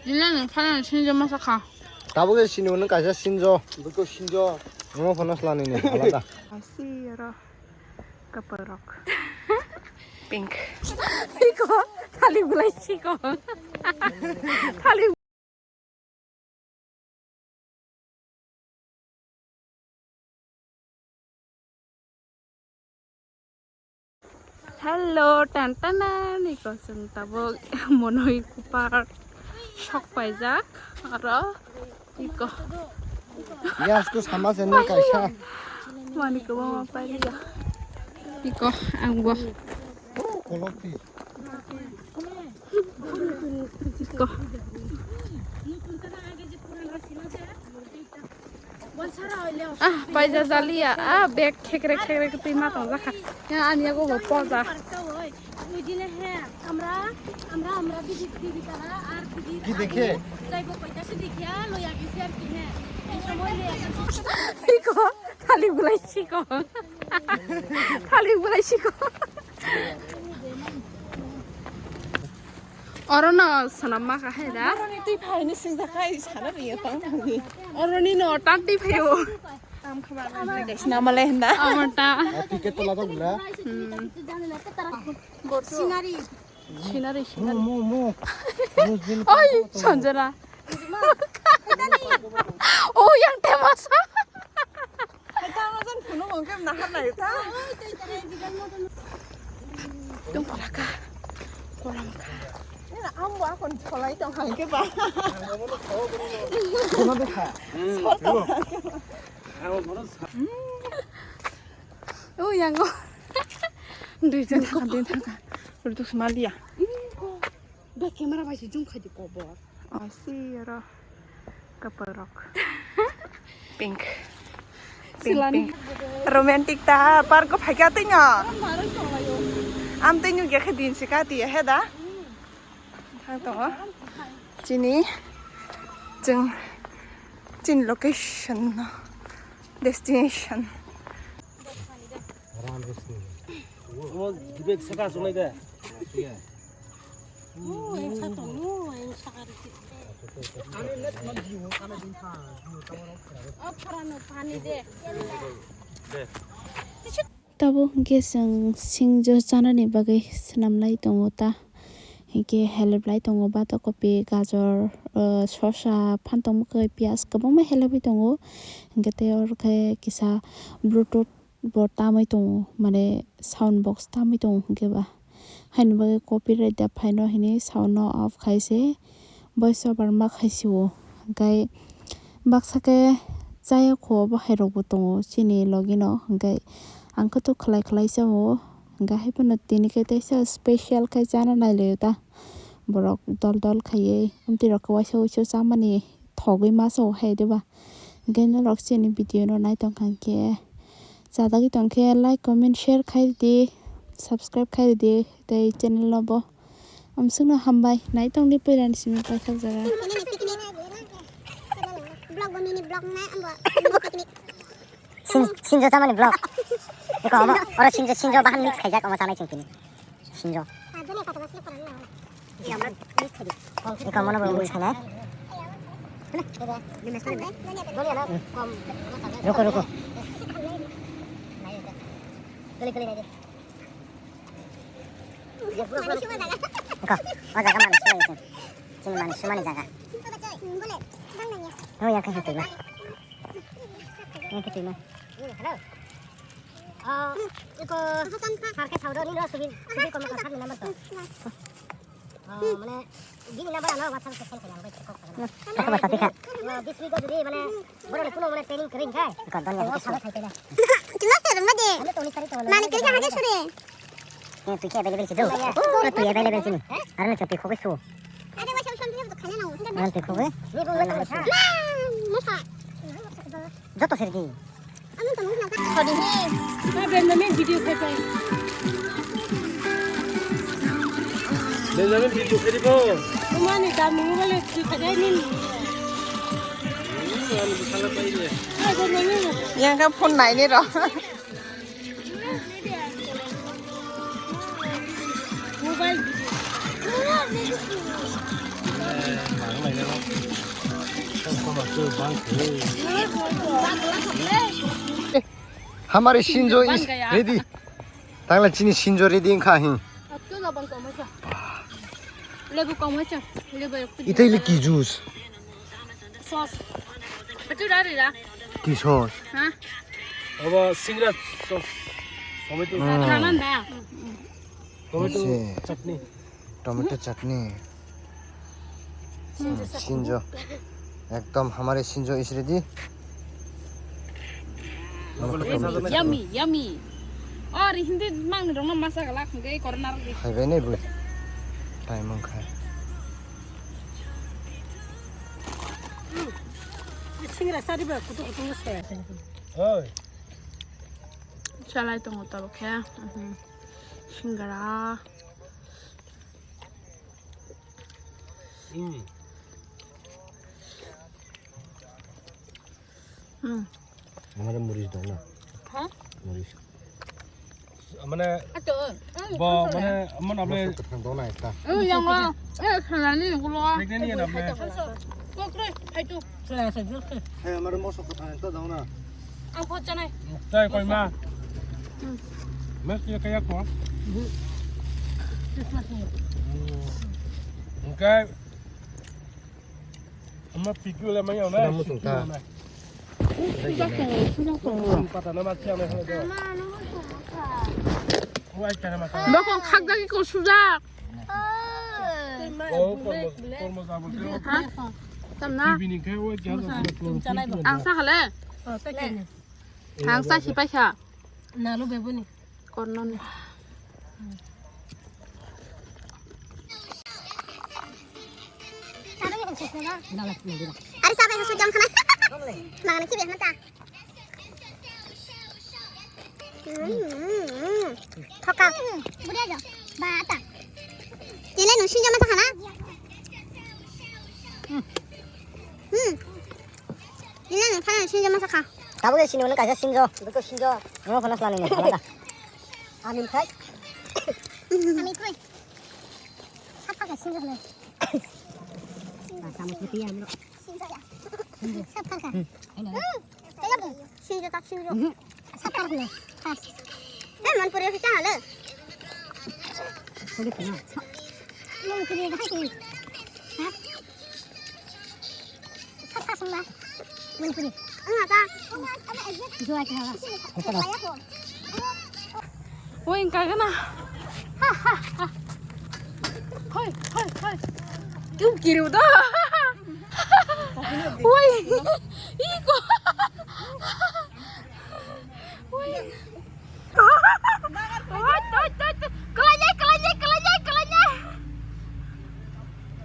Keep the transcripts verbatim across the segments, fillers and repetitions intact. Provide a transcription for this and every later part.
Jila ni phalang sinjo masa kha. Tabuk je sini hwnwi kaisa sinjo. Bwkha sinjo. Omo phano slanini alada. Asi aro kapal rok. Pink. Iko thali bulai siko. Thali Hello, tan tan tan, iko chwng tabuk Monoi kupar sok paijak, aro iko. Yes, ko sama se ni kaisa. Mani ko mama paijak. Iko, ang bo. Kolokti. Iko. Ah, paija jaliya. Ah, bag khekrek khekrek twi ma tong jakha. Ya, ani yago bo poja. Ki dekhe? Iko, thali bulai siko. Thali bulai siko. Oro no swnam ma kha hai da. Boroni twi phaini swngjak khai sana riya tang thangni. Oroni no tan twi phaio. Tam khama na swnam le hna. Amar ta. Ticket to lada gula. Hmm. Sinari. Sinari, sinari. Mo, mo, mo. Oi, Sanjana. Oh, yang temasa. Hai, tamo jan phunuk hwnkhe nahar nai ta. Tong kolaka. Kolam ka. Ina ambo akon cholai tong hangke ba. Kono de kha. Sol tong hangke ba. Oh, yango. Duijon thangka, duijon thangka. Rutuk smalia. Be camera bai se zoom khai di kobor. Asi aro kapal rok. Pink. Pink, pink. Romantic ta park ko phaikha twi no. Am twi no gekhe din se ka ti he da. Thang tongo. Chini chwng chini location no destination. Omo dibek saka sunai de. Tabuk hwnkhe chwng singjo chanani bagwi swnamlai tongo ta, hinkhe helplai tongo bata kopi, gajor, sosa, phantok mwkhwtwi, piyaj kwbangma helpwi tongo, hinkhe tei oro khe kisa bluetooth. Bo tamwi tongo, mane sound box tamwi tongo hwnkhe ba. Haini bagwi copyright da phaino hwnwi sound no off khai se voice over ma khai se o. Hwnkhe baksa khe chaya kho bo hai rok bo tongo chini logi no, hwnkhe ang khe to khlai khlai se o. Hwnkhe hai phano tini khe teisa special khe chana nai lai o ta. Borok dol dol khaiwi amtwi rok khe waisa waisa chamani thogwi ma se o hai de ba. Hwnkhe norok chini video no nai tongkha hwnkhe chadagwi tongkhe like, comment, share khai ridi, subscribe khai ridi tei channel no bo. Amsukno hambai, nai tongdi puilani simi paithak jaga. Vlog bo mini vlog na ambo picnic. Sing-, singjo chamani vlog. Eko omo, oro singjo, singjo bahan mix khaijak omo chanai chwng tini. Sinjo. Iko mono bo ui sanai. Ruko, ruko. Iko, o jaga mani sumani sing. Sini mani sumani jaga. Oh, ya, kaisa twi ma. Yang khe twi ma. Hello. Ah, iko sar khe saudani no subir, subir kom kar ni number to. Ah, mane, gini number ano WhatsApp se send kailang bai kok kailang. Kok WhatsApp kha? Ah, bis week jodi mane, boro ni kuno mane training kering khai. Kok don ya. Kailang. Kilo ter ma de. Mane to ni kari to. Mane kiri haje sure. Eh, twi khe available si do. Oh, twi available sini. Aro na twi khogwi su. Aro twi khogwi. Joto sergi. Benjamin video khai pai. Benjamin video khai di bo. Mani dam ni mobile video khai dai ni. Yang ka phone nai ni ro. Mobile video. Hamari sinjo is ready. Tangla chini sinjo ready wngkha hin. Lebu kong hai cha. Lebu. Itaili ki juice? Sauce. Betul dari dah. Ki sauce? Hah? Abo singra sauce. Tomato. Hmm. Tomato chutney. Tomato chutney. Hmm, sinjo. Ekdom hamari sinjo is ready. Yummy, yummy. Or hindi mang ni rong masa galak hingke corona ro. Hai bai nai bo. Time wngkha. Singra sari ba kutu kutu se. Oi. Chalai tongo tabo khe. Mhm. Singra. Hmm. Hmm. Amare muris dong na. Ha? Muris. Mane ato, bo mane amon able. Mosok kwthang dong na ekta. Eh, yang lo. Eh, khalani yang lo. Pregnant ni na able. Kokre, hai tu. Hai, amare mosok kwthang ekta dong na. Ang kho chanai. Chai koi ma. Hmm. Mes ye kaya ko. Okay. Ama pitu le mai ona. Sudah mutung ta. Sudah tongo, sudah tongo. Pata nama siang na. Wai kana mata. Bokong khakjagwi ko sujak. Oh, kormo, kormo sabol. Ha? Tamna? Bini kai wai kya. Ang sa khale. Ang sa hipai kha. Nalu bebuni. Kornoni. Ari sabai hasu jam khana. Mangana kibe mata. Hmm, hmm, hmm. Thoka. Buri aja. Bata. Tile nung sinjo mata khana. Hmm. Tile nung thana sinjo mata kha. Tabuk ya sini mana kaisa sinjo. Betul sinjo. Nunggu panas lani nih. Amin kai. Amin kai. Sapa ka sinjo na? Kamu putih ya, bro. Sapa ka? Sinjo tak sinjo. Sapa ka? Eh, man puri kita halo. Manipuri bahasa. Ha? Sapa sumba? Manipuri. Ang ata. Jual ke hawa. Oi, kagana. Hoi, hoi, hoi. Kiu kiriu da. Oi. Iko. Oi. Kalanya, kalanya, kalanya, kalanya.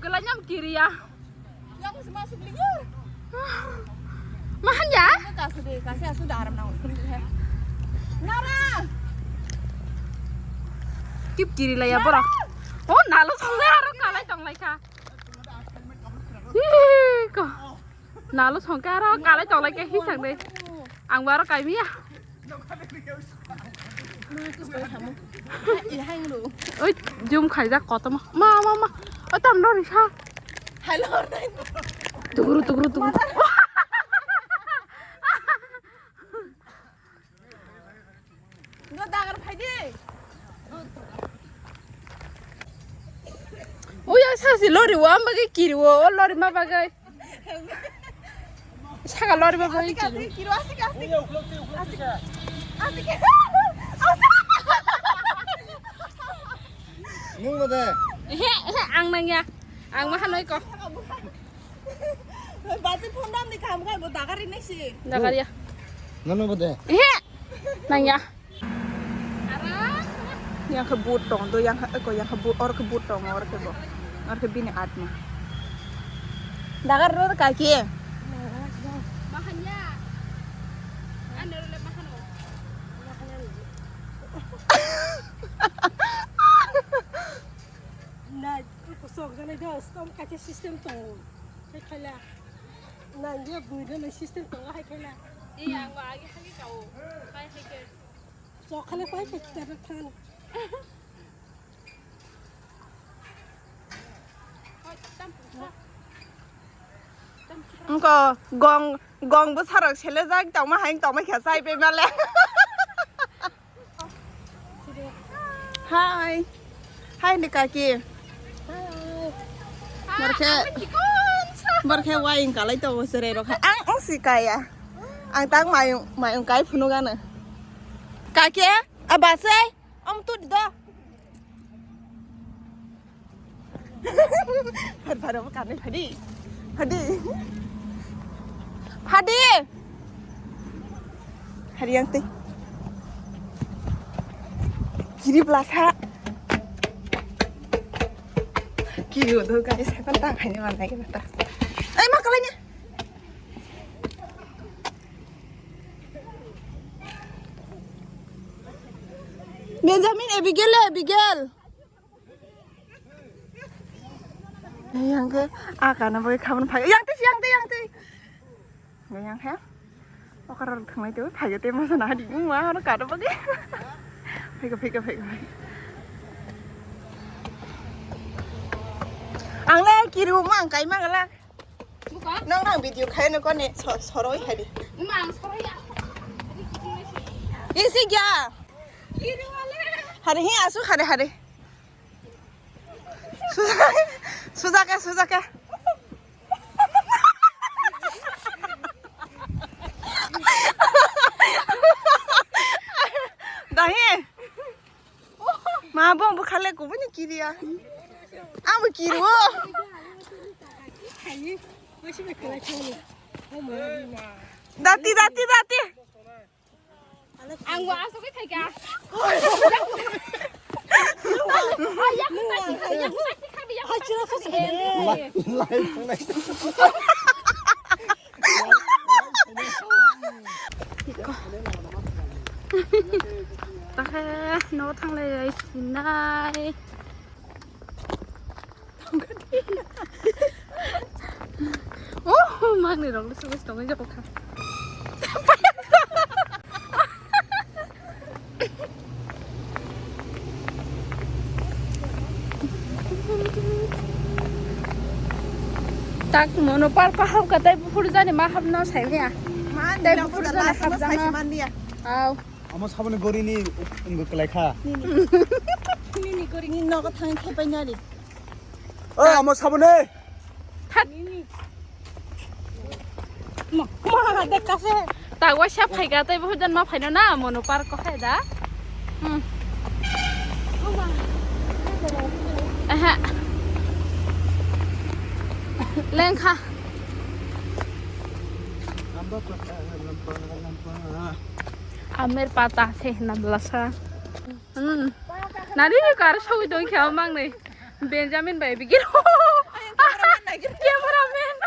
Kalanya kiri ya. Yang masuk masuk lingur. Mahan ya? Kasih deh, kasih aku udah aram nang. Nara. Kip kiri lah ya, bro. Oh, nalo songre aro kalai tonglai kha. Ih, ko. Nalo songke aro kalai tonglai khe hisang de. Ang baro kaimiya. Oi, jum khaijak kotorma. Ma, ma, ma. Oi, tam rori sa. Tuguru, tuguru, tuguru. Ngo dagar phai di. Uya sasi lori wa bagwi kiri wo, o lori ma bagwi. Saka lori ma bagwi kiri. Asik, asik, kiri, asik, asik. Asik, asik. Asik. Nung ma de? He, he, ang nang ya. Ang ma hanoi ko. Basi phone dam di kam kai bo dagari nai si. Dagari ya. Nano bo de? He. Nang ya. Yang khe boot tong do, yang khe, ko yang khe boot, or khe boot tong, or khe bo. Or khe bini atma. Dagar ro ka ki? Mahanya. Ano le mahano. Na, ko sok jana do, stom ka system tong. Khe khala. Nang ye buino nang system tongo hai khe na. Ei, ang bo agi hagi kao. Hai hai khe. Chok khale pai khe chara than. Wngkha gong, gong bwsarok selejak tongma hai tongma khe chai pai male. Hai. Hai ni kaki. Borkhe, borkhe wai wngkalai tongo cherai rok. Ang wng si kaya. Ang tang mayung, mayung kai phunuk ano. Kaki, abasai. Om tu di do. Phar phar obo kanwi phadi. Phadi. Phadi. Phadi yang tei. Kiri blasa. Kiri udo guys, hai pan tang hai ni manai kena ta. Ai ma kalai nya. Benjamin, Abigail, Abigail. Yang ke, ah, kana bai khaban phai. Yang tei, yang tei, yang tei. Yang he. Okar thang lai tu, phai te masa na di, ma, oro kana bai. Phai ka, phai ka, phai ka, phai. Ang le kiru ma, ang kai ma gala. Buka? Nang nang video khai no kone, so-, soroi khai di. Ma, ang soroi ya. Isi kya? Kiru wale. Hari hi asu, hari, hari. Suja, suja ke, suja ke. Dahi. Ma bong bukhale kubuni kiriya. Ang bo kiriwo. Dati, dati, dati. Ang wa asok kai ka. Lai, lai, lai. Tahe no thanglai sinai. Oh, magni rok le sugus tongwi jabo kha. Tak mono par paham katai buphur jani ma hapna sai ya. Man, tai buphur jani hapjana. Au. Amo saboni gorini wngwi kwlai kha. Nini gorini nogo thangwi khepai nari. O amo saboni. That. Nini. Ma, ma, dekkase. Ta waisa phaika tei bohojan ma phaino na mono park ko hai da. Hmm. Aha. Lengkha. Amer pata se na blasa. Hmm. Nani ni kar sawi dong khe mang ni. Benjamin bai bigir. Cameraman.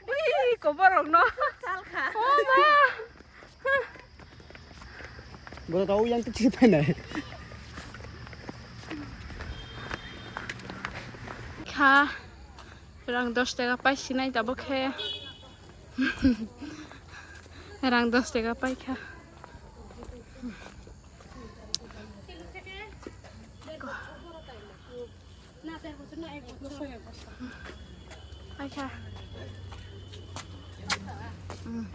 Ui, koborok no. Salkha. Oh ma. Bro, tau yang tu ciri pai nai. Kha. Rang dos taka pai sinai tabo khe. Rang dos taka pai kha. Pai kha. Hmm.